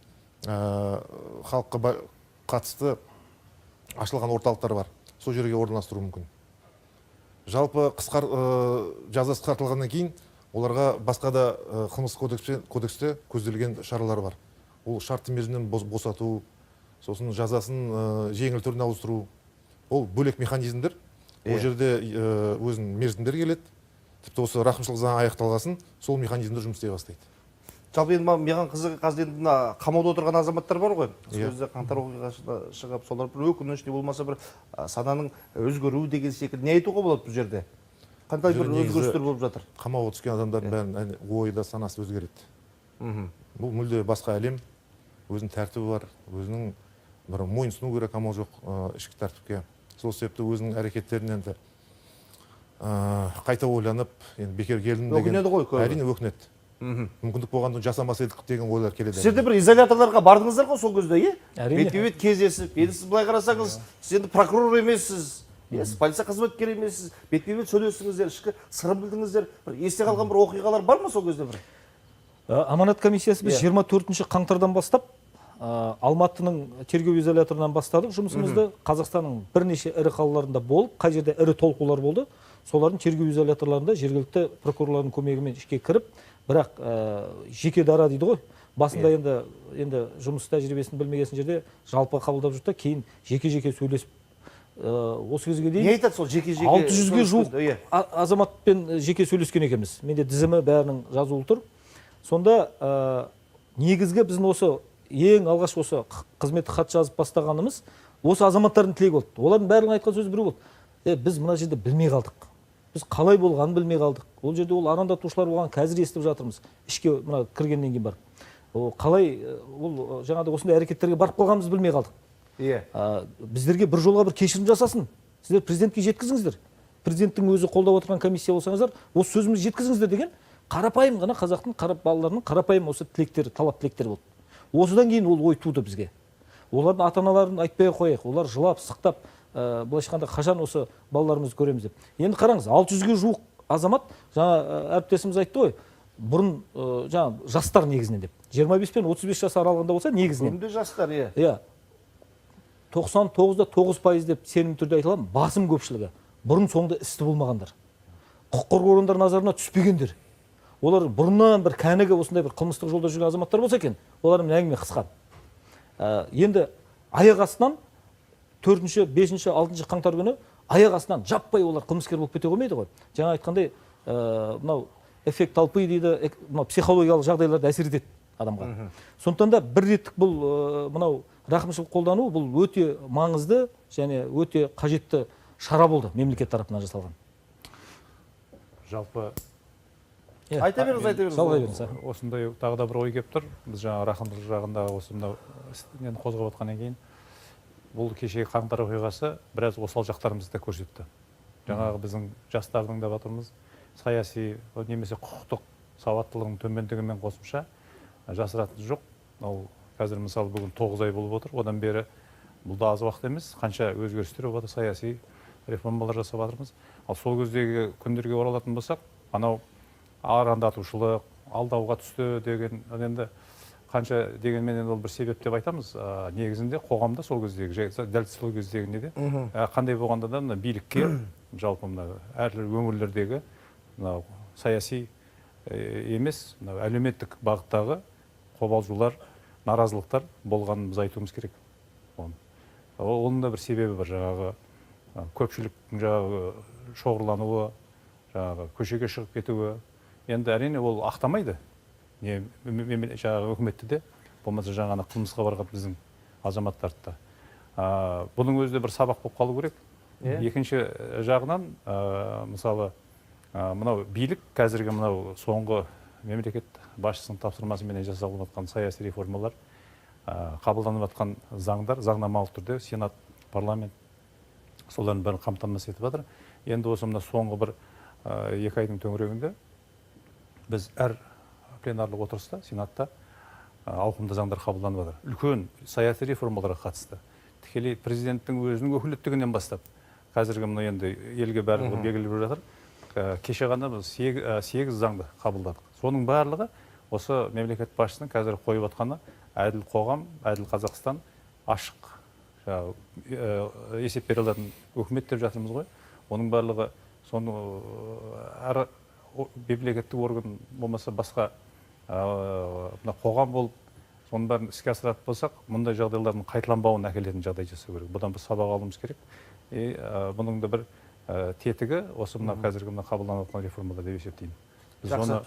халыққа қатысты ашылған орталықтар бар, сол жерге орналастыру мүмкін. Жалпы жазасы қысқартылғаннан кейін оларға басқа да қылмыстық кодексте көзделген шаралар бар. Ол шартты мерзімнен босату, сосын жазасын жеңіл түріне ауыстыру, ол бөлек механизмдер. Ол жерде өзінің мерзімдері келеді. Тіпті осы рақымшылық заңы аяқталғасын сол механизмдер жұмыс істей бастайды. Жалпы енді маған қызығы қазір енді мына қамауда отырған азаматтар бар ғой. Сол кезде қаңтар оқиғасына шығып, солар бір өкініш, не болмаса бір сананың өзгеруі деген секілді не айтуға болады бұл жерде? Қандай бір Бұл жерде негізі өзгерістер болып жатыр? Қамауға түскен адамдардың бәрінің ойы да санасы өзгереді. Бұл мүлде басқа әлем, өзінің тәртібі бар, өзінің бір мойынсыну керек амал жоқ ішкі тәртіпке. Сол себепті өзінің әрекеттерінен енді қайта ойланып, енді бекер келдім деген Өкінеді ғой көбі. Әрине өкінеді. Мүмкіндік болғанда жасамас едік деген ойлар келеді. Сіздер де бір изоляторларға бардыңыздар ғой сол кезде, е? Әрине. Бетпе-бет кездесіп, енді сіз былай қарасаңыз, сіз енді прокурор емессіз, сіз полиция қызметкері емессіз, бетпе-бет сөйлестіңіздер, ішкі сырын білдіңіздер. Бір есте қалған бір оқиғалар бар ма сол кезде бір? Аманат комиссиясы біз жиырма төртінші қаңтардан бастап, Алматының тергеу изоляторынан бастадық жұмысымызды. Қазақстанның бірнеше ірі қалаларында болып, қай жерде ірі толқулар болды, солардың тергеу изоляторларында жергілікті прокурорлардың көмегімен ішке кіріп, бірақ жеке дара дейді ғой, басында енді жұмыс тәжірибесін білмеген жерде жалпы қабылдап жүрді, кейін жеке-жеке сөйлесіп, осы кезге дейін Не айтады сол жеке-жеке алты жүзге жуық сөйлескенде? Азаматпен жеке сөйлескен екенбіз. Менде тізімі бәрінің жазулы тұр. Сонда негізгі біздің осы ең алғаш осы қызметтік хат жазып бастағанымыз осы азаматтардың тілегі болды. Олардың бәрінің айтқан сөзі біреу болды. Біз мына жерде білмей қалдық. Біз қалай болғанын білмей қалдық. Ол жерде ол арандатушылар болған, қазір естіп жатырмыз. Ішке мына кіргеннен кейін барып. Ол қалай ол жаңағыдай осындай әрекеттерге барып қалғанымызды білмей қалдық. Иә. Біздерге бір жолға бір кешірім жасасын. Сіздер президентке жеткізіңіздер. Президенттің өзі қолдап отырған комиссия болсаңыздар, осы сөзімізді жеткізіңіздер деген қарапайым ғана қазақтың қарап балаларының қарапайым осы тілектері, талап тілектері болды. Осыдан кейін ол ой туды бізге. Олардың ата-аналарын айтпай қояйық. Олар жылап, сықтап, былайша айтқанда қашан осы балаларымызды көреміз деп. Енді қараңыз, 600-ге жуық азамат, жаңа әріптесіміз айтты ғой, бұрын жаңа жастар негізінен деп. 25 пен 35 жас аралығында болса негізінен. Бүгінде жастар, иә. Иә. 99,9% деп сенімді түрде айта аламын, басым көпшілігі бұрын соңды істі болмағандар. Құқық қорғау органдарының назарына түспегендер. Олар бұрыннан бір кәнігі осындай бір қылмыстық жолда жүрген азаматтар болса екен, олармен әңгіме қысқа. Енді аяқ астынан 4-ші, 5-ші, 6-шы қаңтар күні аяқ астынан жаппай олар қылмыскер болып кете қоймайды ғой. Жаңа айтқандай, мынау эффект толпы дейді, мынау психологиялық жағдайларды әсер етеді адамға. Сондықтан да бір реттік бұл мынау рақымшылық қолдану бұл өте маңызды және өте қажетті шара болды мемлекет тарапынан жасалған. Жалпы айта беріңіз, айта беріңіз. Жалғай беріңіз. Осындай тағы да бір ой келіп тұр. Біз жаңа рақымшылық жағындағы осы мынау нені қозғап отқаннан кейін бұл кешегі қаңтар оқиғасы біраз осал жақтарымызды да көрсетті. Жаңағы біздің жастардың да батырмыз саяси немесе құқықтық сауаттылығының төмендігімен қосымша жасыратын жоқ. Ал қазір мысалы бүгін 9 ай болып отыр. Одан бері бұл да аз уақыт емес. Қанша өзгерістер болып жатыр, саяси реформалар жасап жатырмыз. Ал сол кездегі күндерге оралатын болсақ, анау арандатушылық, алдауға түсті деген енді қанша дегенмен енді ол бір себеп деп айтамыз. Негізінде қоғамда сол кездегі, дәл сол кездегі неде, қандай болғанда да мына билікке, жалпы мына әртүрлі өңірлердегі мынау саяси емес, мынау әлеуметтік бағыттағы қобалжулар, наразылықтар болғанын біз айтуымыз керек. Оның да бір себебі бар, жаңағы көпшіліктің жаңағы шоғырлануы, жаңағы көшеге шығып кетуі. Енді әрине ол ақтамайды. Не жаңағы үкіметті де, болмаса жаңағы қылмысқа барған біздің азаматтарды да. Бұның өзі де бір сабақ болып қалу керек. Екінші жағынан, мысалы, мынау билік қазіргі мынау соңғы мемлекет басшысының тапсырмасыменен жасалып жатқан саяси реформалар, қабылданып жатқан заңдар, заңнамалық түрде Сенат, парламент солардың бәрін қамтамасыз етіп жатыр. Енді осы мына соңғы бір 2 айдың төңірегінде біз әр пленарлық отырыста, Сенатта ауқымды заңдар қабылданып жатыр. Үлкен саяси реформаларға қатысты. Тікелей президенттің өзінің өкілеттігінен бастап, қазіргі мына енді елге барлығы белгілі болып жатыр. Кеше ғана біз 8 заңды қабылдадық. Соның барлығы осы мемлекет басшысының қазір қойып жатқаны әділ қоғам, әділ Қазақстан, ашық есеп бере алатын үкімет деп жатырмыз ғой. Оның барлығы соны әр мемлекеттік орган болмаса басқа мына қоғам болып соның бәрін іске асыратын болсақ, мұндай жағдайлардың қайталанбауын әкелетін жағдай жасау керек. Бұдан бір сабақ алуымыз керек. Бұның да бір тетігі осы мына қазіргі мына қабылданып жатқан реформалар деп есептеймін. Біз оны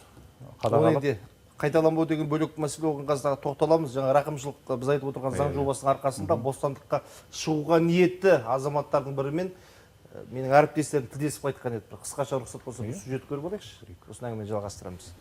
қадағалап қайталанбау деген бөлек мәселе оған қазір тоқталамыз. Жаңа рақымшылық біз айтып отырған заң жобасының арқасында бостандыққа шығуға ниетті азаматтардың бірімен менің әріптестерім тілдесіп қайтқан еді. Бір қысқаша рұқсат болса бір сюжет көріп алайықшы. Сосын әңгімені жалғастырамыз.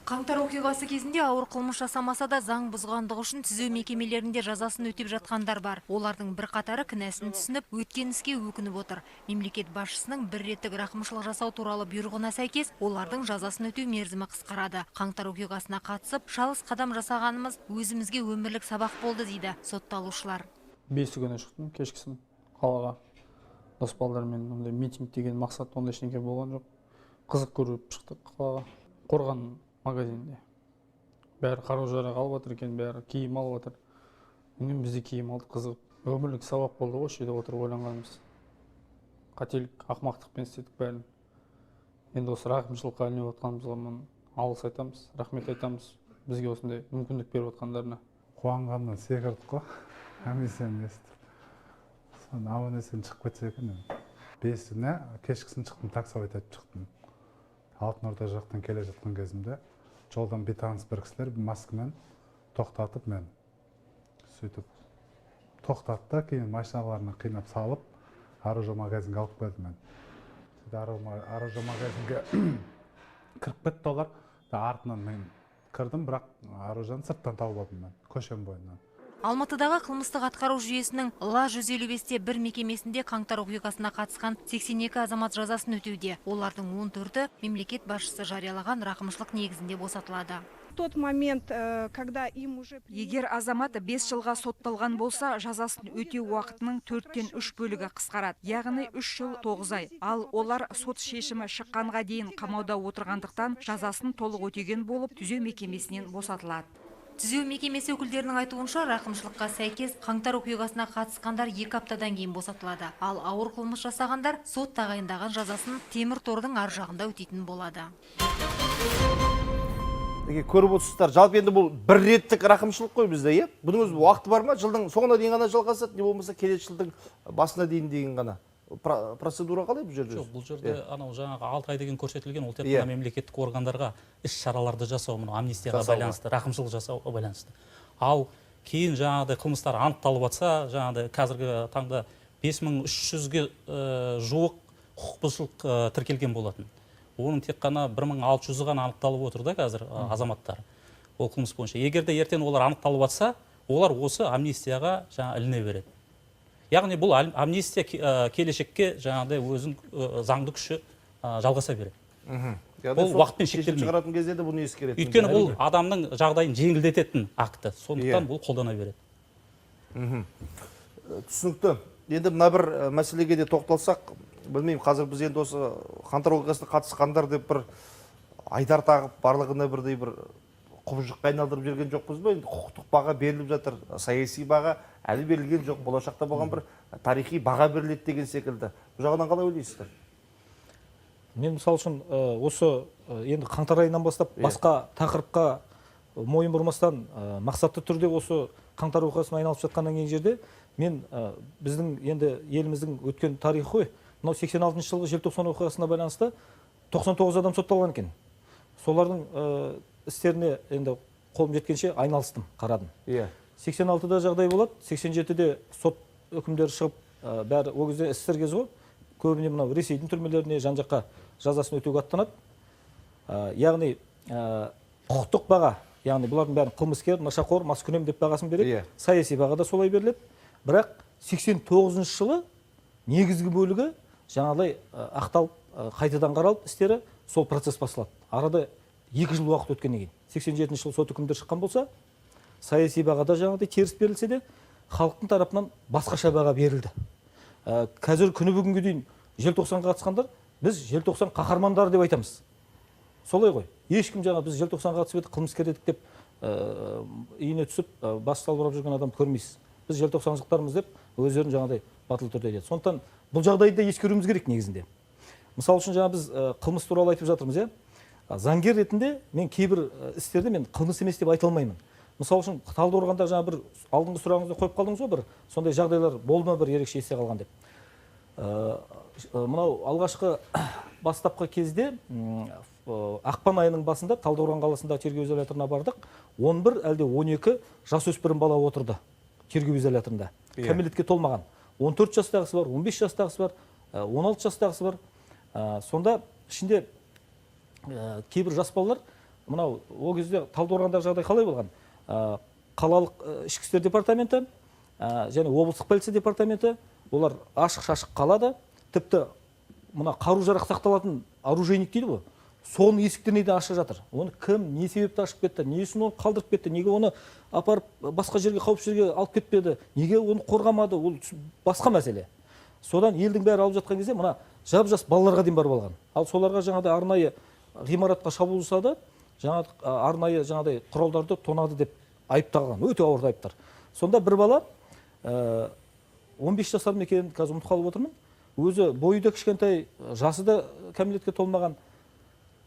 Қаңтар оқиғасы кезінде ауыр қылмыс жасамаса да заң бұзғандығы үшін түзеу мекемелерінде жазасын өтеп жатқандар бар. Олардың бірқатары кінәсін түсініп, өткен іске өкініп отыр. Мемлекет басшысының бір реттік рақымшылық жасау туралы бұйрығына сәйкес, олардың жазасын өтеу мерзімі қысқарады. Қаңтар оқиғасына қатысып, шалыс қадам жасағанымыз өзімізге өмірлік сабақ болды дейді сотталушылар. 5 күні шықтым кешкісін қалаға. Дос балдармен ондай митинг деген мақсат ондай ештеңе болған жоқ. Қызық көріп шықтық қалаға. Қорған магазинде. Бәрі қару-жарақ алып жатыр екен, бәрі киім алып жатыр. Енді біз де киім алдық, қызығып. Өмірлік сабақ болды ғой, осы жерде отырып ойланғанымыз. Қателік, ақымақтықпен істедік бәрін. Енді осы рақымшылыққа ілініп отқанымызға мен алғыс айтамыз, рахмет айтамыз бізге осындай мүмкіндік беріп отқандарына. Қуанғаннан секірдік қой, комиссияны естіп. Соны аман есен шығып кетсе екен. 5-іне кешкісін шықтым, таксовать етіп шықтым. Алтын Орда жақтан келе жатқан кезімде жолдан бейтаныс бір кісілер маскамен тоқтатып мен сөйтіп тоқтатты, кейін машиналарына қинап салып оружие магазинге алып келді мен. Оружие магазинге кіріп кетті олар. Артынан мен кірдім, бірақ оружиені сырттан тауып алдым мен, көшенің бойынан. Алматыдағы қылмыстық атқару жүйесінің ЛА 155-те 1 мекемесінде қаңтар оқиғасына қатысқан 82 азамат жазасын өтеуде. Олардың 14-і мемлекет басшысы жариялаған рақымшылық негізінде босатылады. Тот момент, когда им уже Егер азамат 5 жылға сотталған болса, жазасын өтеу уақытының 3/4 бөлігі қысқарады, яғни 3 жыл 9 ай. Ал олар сот шешімі шыққанға дейін қамауда отырғандықтан, жазасын толық өтеген болып, түзеу мекемесінен босатылады. Түзеу мекемесі өкілдерінің айтуынша, рақымшылыққа сәйкес қаңтар оқиғасына қатысқандар 2 аптадан кейін босатылады. Ал ауыр қылмыс жасағандар сот тағайындаған жазасын темір тордың ар жағында өтейтін болады. Көріп отырсыздар, жалпы енді бұл бір реттік рақымшылық қой бізде, иә? Бұның өзі уақыты бар ма? Жылдың соңына дейін ғана жалғасады, не болмаса келесі жылдың басына дейін деген ғана. Процедура қалай бұл жерде? Жоқ, бұл жерде анау жаңағы 6 ай деген көрсетілген, ол тек қана мемлекеттік органдарға іс шараларды жасау, мынау амнистияға байланысты, рақымшылық жасауға байланысты. Ал кейін жаңағыдай қылмыстар анықталып жатса, жаңағыдай қазіргі таңда 5300-ге жуық құқық бұзушылық тіркелген болатын. Оның тек қана 1600-і ғана анықталып отыр да қазір азаматтар ол қылмыс бойынша. Егер де ертең олар анықталып жатса, олар осы амнистияға жаңа іліне береді. Яғни бұл амнистия келешекке жаңағыдай өзінің заңды күші жалғаса береді. Бұл уақытпен шектелмейді. Шығаратын кезде де бұны ескеретін. Өйткені бұл адамның жағдайын жеңілдететін акті, сондықтан бұл қолдана береді. Түсінікті. Енді мына бір мәселеге де тоқталсақ, білмеймін, қазір біз енді осы қаңтар оқиғасына қатысқандар деп бір айдар тағып, барлығына бірдей бір құбыжыққа айналдырып жүрген жоқпыз ба? Енді құқықтық баға беріліп жатыр, саяси баға әлі берілген жоқ, болашақта болған бір тарихи баға беріледі деген секілді. Бұл жағынан қалай ойлайсыздар? Мен мысал үшін осы енді қаңтар айынан бастап басқа тақырыпқа мойын бұрмастан мақсатты түрде осы қаңтар оқиғасына айналып жатқаннан кейін жерде мен біздің енді еліміздің өткен тарихы ғой, мынау 86 жылғы желтоқсан оқиғасына байланысты 99 адам сотталған екен. Солардың істеріне енді қолым жеткенше айналыстым, қарадым. 86-да жағдай болады, 87-де сот үкімдері шығып, бәрі ол кезде СССР кезі ғой, көбіне мынау Ресейдің түрмелеріне жан-жаққа жазасын өтеуге аттанады. Яғни құқықтық баға, яғни бұлардың бәрін қылмыскер, нашақор, маскүнем деп бағасын береді. Саяси баға да солай беріледі. Бірақ 89 жылы негізгі бөлігі жаңағыдай ақталып, қайтадан қаралып істері, сол процесс басталады. Арада 2 жыл уақыт өткеннен кейін 87 жылы сот үкімдері шыққан болса, саяси бағада жаңағыдай теріс берілсе де, халықтың тарапынан басқаша баға берілді. Қазір күні бүгінге дейін желтоқсанға қатысқандар, біз желтоқсан қаһармандары деп айтамыз. Солай ғой. Ешкім жаңа біз желтоқсанға қатысып едік, қылмыскер едік деп иіне түсіп, бас салбырап жүрген адамды көрмейсіз. Біз желтоқсаншылықтармыз деп өздерін жаңағыдай батыл түрде айтады. Сондықтан бұл жағдайды да ескеруіміз керек негізінде. Мысал үшін жаңа біз қылмыс туралы айтып жатырмыз, иә? Заңгер ретінде мен кейбір істерді мен қылмыс емес деп айта алмаймын. Мысал үшін Талдықорғанда жаңа бір алдыңғы сұрағыңызды қойып қалдыңыз ғой, бір сондай жағдайлар болды ма, бір ерекше есте қалған деп. Мынау алғашқы бастапқы кезде ақпан айының басында Талдықорған қаласында тергеу изоляторына бардық. 11 әлде 12 жасөспірім бала отырды тергеу изоляторында. Кәмелетке толмаған. 14 жастағысы бар, 15 жастағысы бар, 16 жастағысы бар. Сонда ішінде кейбір жас балалар, мынау ол кезде Талдықорғандағы жағдай қалай болған? Қалалық ішкі істер департаменті және облыстық полиция департаменті, олар ашық-шашық қалады. Тіпті мына қару-жарақ сақталатын оружейник дейді ғой, соның есіктеріне де ашық жатыр. Оны кім, не себепті ашып кетті, не үшін оны қалдырып кетті, неге оны апарып басқа жерге, қауіпсіз жерге алып кетпеді, неге оны қорғамады, ол басқа мәселе. Содан елдің бәрі алып жатқан кезде мына жап-жас балаларға дейін барып алған. Ал соларға жаңағыдай арнайы ғимаратқа шабуыл жасады, жаңа арнайы жаңағыдай құралдарды тонады деп айып тағылған, өте ауыр айыптар. Сонда бір бала 15 жасар ма екен, қазір ұмытып қалып отырмын, өзі бойы да кішкентай, жасы да кәмелетке толмаған,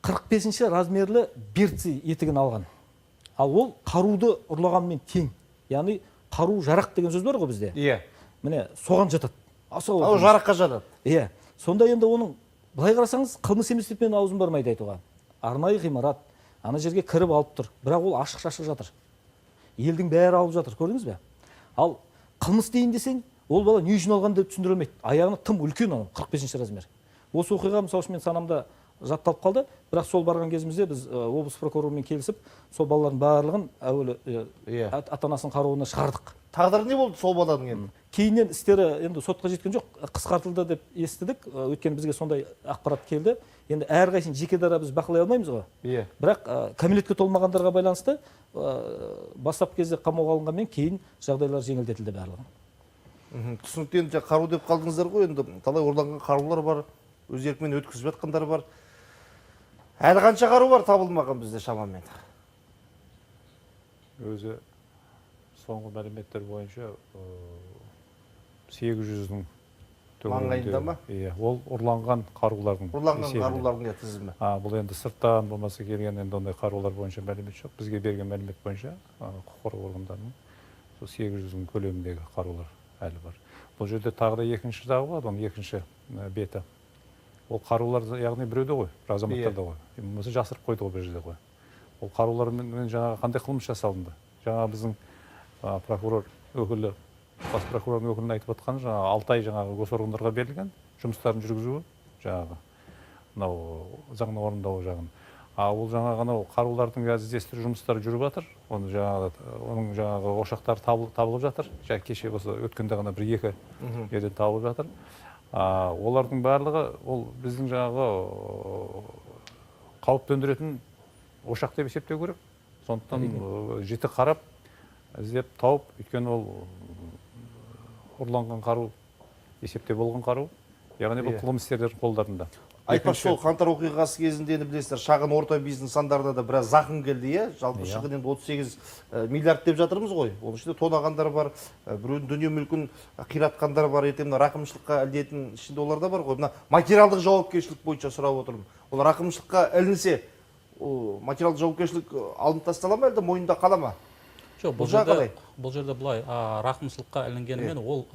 45-ші размерлі берцы етігін алған. Ал ол қаруды ұрлағанмен тең. Яғни қару жарақ деген сөз бар ғой бізде. Иә. Міне соған жатады. Ал жараққа жатады. Иә. Сонда енді оның былай қарасаңыз қылмыс емес деп мен аузым бармайды айтуға. Арнайы ғимарат, ана жерге кіріп алып тұр. Бірақ ол ашық-шашық жатыр. Елдің бәрі алып жатыр, көрдіңіз бе? Ал қылмыс дейін десең, ол бала не үшін алған деп түсіндіре алмайды. Аяғына тым үлкен анау, 45-ші размер. Осы оқиға мысалы үшін мен санамда жатталып қалды, бірақ сол барған кезімізде біз облыс прокурорымен келісіп, сол балалардың барлығын әуелі ата-анасының қарауына шығардық. Тағдыры не болды сол баланың енді? Кейіннен істері енді сотқа жеткен жоқ, қысқартылды деп естідік, өйткені бізге сондай ақпарат келді. Енді әрқайсысын жеке дара біз бақылай алмаймыз ғой. Бірақ кәмелетке толмағандарға байланысты бастапқы кезде қамауға алынғанмен кейін жағдайлар жеңілдетілді барлығы. Түсінікті. Енді қару деп қалдыңыздар ғой, енді талай ұрланған қарулар бар, өз еркімен өткізіп жатқандар бар. Әлі қанша қару бар табылмаған бізде шамамен? Өзі соңғы мәліметтер бойынша 800-дің маңайында ма? Иә, ол ұрланған қарулардың ұрланған қарулардың тізімі. Бұл енді сырттан болмаса келген енді ондай қарулар бойынша мәлімет жоқ. Бізге берген мәлімет бойынша құқық қорғау органдарының сол 800-дің көлеміндегі қарулар әлі бар. Бұл жерде тағы да екінші жағы болады, оның екінші беті. Ол қарулар яғни біреуде ғой, бір азаматтарда ғой. Болмаса жасырып қойды ғой бір жерде ғой. Ол қарулармен жаңағы қандай қылмыс жасалынды? Жаңа біздің прокурор өкілі, бас прокурордың өкілінің айтып отқаны, жаңағы 6 ай жаңағы госоргандарға берілген жұмыстарын жүргізуі, жаңағы мынау заңның орындалу жағын. А ол жаңағы анау қарулардың іздестіру жұмыстары жүріп жатыр. Оны жаңағы, оның жаңағы ошақтары табылып жатыр. Жаңа кеше осы өткенде ғана бір екі жерден табылып жатыр. Олардың барлығы ол біздің жаңағы қауіп төндіретін ошақ деп есептеу керек. Сондықтан жіті қарап, іздеп тауып, өйткені ол ұрланған қару, есепте болған қару, яғни бұл қылмыскерлердің қолдарында. Айтпақшы, сол қаңтар оқиғасы кезінде енді білесіздер, шағын орта бизнес нысандарына да біраз зақым келді, иә? Жалпы шығын енді 38 миллиард деп жатырмыз ғой. Оның ішінде тонағандар бар, біреудің дүние мүлкін қиратқандар бар, ертең мына рақымшылыққа ілінетін ішінде олар да бар ғой. Мына материалдық жауапкершілік бойынша сұрап отырмын. Ол рақымшылыққа ілінсе, ол материалдық жауапкершілік алынып тастала ма, әлде мойнында қала ма? Жоқ, бұл жерде былай, рақымшылыққа ілінгенімен ол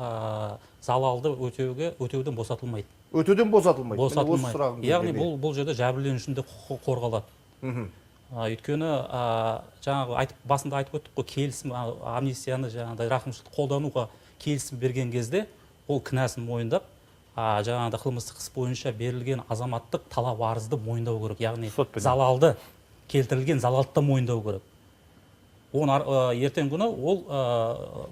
залалды өтеуден босатылмайды. Өтеуден босатылмайды. Босатылмайды. Яғни бұл жерде жәбірленушінің де құқығы қорғалады. Өйткені жаңағы басында айтып өттік қой, келісім, амнистияны жаңағыдай рақымшылықты қолдануға келісім берген кезде ол кінәсін мойындап, жаңағыдай қылмыстық іс бойынша берілген азаматтық талап арызды мойындау керек. Яғни залалды, келтірілген залалды да мойындау керек. Оны ертең күні ол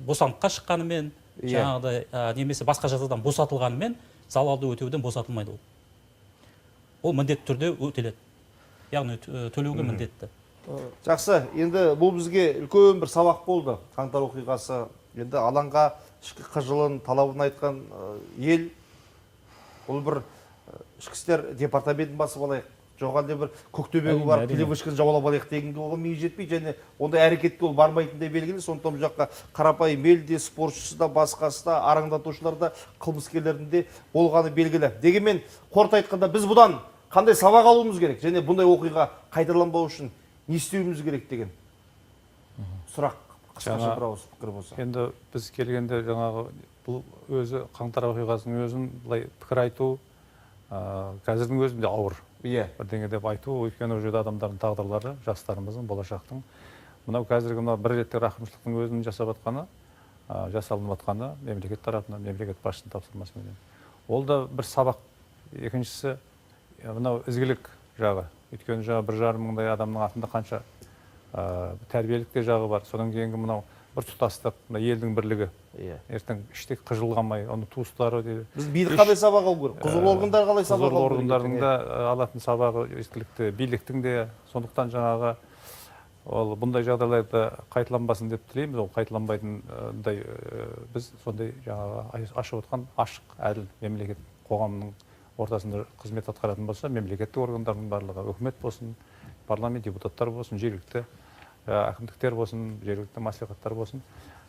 босандыққа шыққанымен, жаңағыдай немесе басқа жазадан босатылғанымен залалды өтеуден босатылмайды ол. Ол міндетті түрде өтеледі. Яғни төлеуге міндетті. Жақсы, енді бұл бізге үлкен бір сабақ болды. Қаңтар оқиғасы. Енді алаңға ішкі қыжылын, талабын айтқан ел, ол бір ішкі істер департаментін басып алайық, жоқ әлде бір Көктөбеге барып телевышканы жаулап алайық дегенге оған миы жетпейді, және ондай әрекетке ол бармайтындай белгілі. Сондықтан бұл жаққа қарапайым ел де, спортшысы да, басқасы да, араңдатушылар да, қылмыскерлердің де болғаны белгілі. Дегенмен қорыта айтқанда біз бұдан қандай сабақ алуымыз керек және бұндай оқиға қайталанбау үшін не істеуіміз керек деген сұрақ, қысқаша бір ауыз пікір болса. Енді біз келгенде жаңағы бұл өзі қаңтар оқиғасының өзін былай пікір айту қазірдің өзінде ауыр. Бірдеңе деп айту, өйткені ол жерде адамдардың тағдырлары, жастарымыздың, болашақтың. Мынау қазіргі мынау бір реттік рақымшылықтың өзінің жасап жатқаны, жасалынып жатқаны мемлекет тарапынан, мемлекет басшысының тапсырмасыменен. Ол да бір сабақ. Екіншісі, мынау ізгілік жағы. Өйткені жаңа 1,5 мыңдай адамның артында қанша тәрбиелік те жағы бар. Содан кейінгі мынау бір тұтастық, мына елдің бірлігі. Ертең іште қыжылғамай, оның туыстары дейді. Біз билік қалай сабақ алу керек? Құзырлы органдар қалай сабақ алу керек? Құзырлы органдардың да алатын сабағы жеткілікті, биліктің де. Сондықтан жаңағы ол бұндай жағдайларды қайталанбасын деп тілейміз. Ол қайталанбайтындай біз сондай жаңағы ашып отқан ашық, әділ мемлекет қоғамның ортасында қызмет атқаратын болса, мемлекеттік органдардың барлығы, үкімет болсын, парламент, депутаттар болсын, жергілікті әкімдіктер болсын, жергілікті мәслихаттар болсын,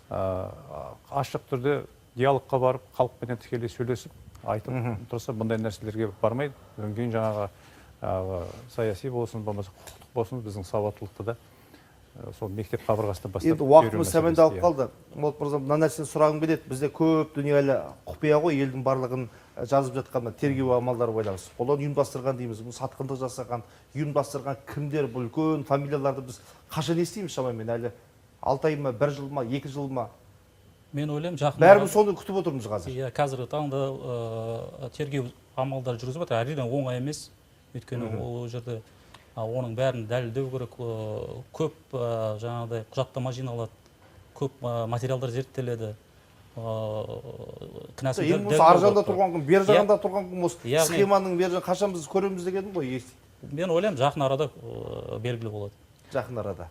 ашық түрде диалогқа барып, халықпенен тікелей сөйлесіп, айтып тұрса, бұндай нәрселерге бармайды. Одан кейін жаңағы саяси болсын, болмаса құқықтық болсын, біздің сауаттылықты да сол мектеп қабырғасынан бастап Енді уақытымыз сәмендалып қалды. Болат мырза, мына нәрсені сұрағым келеді. Бізде көп дүние әлі құпия ғой, елдің барлығын жазып жатқан тергеу амалдары байланысты. Олар ұйымдастырған дейміз, бұл сатқындық жасаған, ұйымдастырған кімдер, бұл үлкен фамилияларды біз қашан естиміз шамамен әлі? 6 ай ма, 1 жыл ма, 2 жыл ма? Мен ойлаймын, жақын Бәріміз соны күтіп отырмыз қазір. Иә, қазіргі таңда тергеу Амалдар жүргізіп жатыр. Әрине, оңай емес, өйткені ол жерде оның бәрін дәлелдеу керек, көп жаңағыдай құжаттама жиналады, көп материалдар зерттеледі. Кінәсін Ең болмаса ар жағында тұрған кім, бер жағында тұрған кім, осы Яғни- схеманың бер жағын қашан біз көреміз дегенім ғой. Мен ойлаймын, жақын арада белгілі болады. Жақын арада.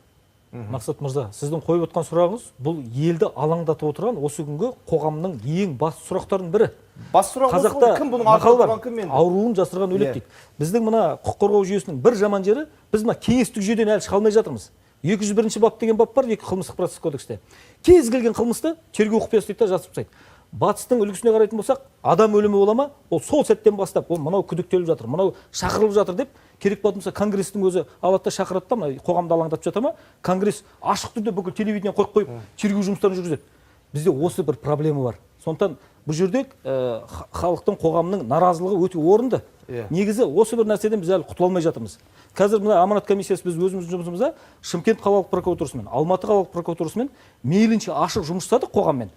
Мақсат мырза, сіздің қойып отқан сұрағыңыз бұл елді алаңдатып отырған осы күнгі қоғамның ең басты сұрақтарының бірі. Басты сұрақ осы Қазақта ғой, кім бұның мақал артында бар, тұрған кім енді? Ауруын жасырған өледі дейді. Біздің мына құқық қорғау жүйесінің бір жаман жері, біз мына кеңестік жүйеден әлі шыға алмай жатырмыз. 201 бап деген бап бар, екі қылмыстық процесс кодексте. Кез келген қылмысты тергеу құпиясы дейді да жасырып тастайды. Батыстың үлгісіне қарайтын болсақ, адам өлімі бола ма, ол сол сәттен бастап, ол мынау күдіктеліп жатыр, мынау шақырылып жатыр деп, керек болатын болса, конгресстің өзі алады да шақырады да, мына қоғамды алаңдатып жата ма, конгресс ашық түрде бүкіл телевидение қойып қойып, тергеу жұмыстарын жүргізеді. Бізде осы бір проблема бар. Сондықтан бұл жерде халықтың, қоғамның наразылығы өте орынды. Негізі осы бір нәрседен біз әлі құтыла алмай жатырмыз. Қазір мына аманат комиссиясы біз өзіміздің жұмысымызда Шымкент қалалық прокуратурасымен, Алматы қалалық прокуратурасымен мейлінше ашық жұмыс жасадық қоғаммен.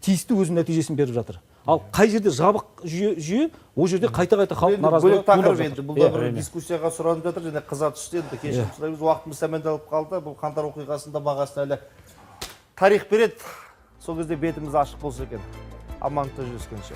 Тиісті өзінің нәтижесін беріп жатыр. Ал қай жерде жабық жүйе, ол жерде қайта-қайта халық Енді наразылығы бөлек тақырып туындап енді, жатыр. бұл да бір дискуссияға сұранып жатыр және қыза түсті енді, кешірім сұраймыз, уақытымыз тәмамдалып қалды. Бұл қаңтар оқиғасында бағасын әлі тарих береді. Сол кезде бетіміз ашық болса екен. Амандықта жүздескенше.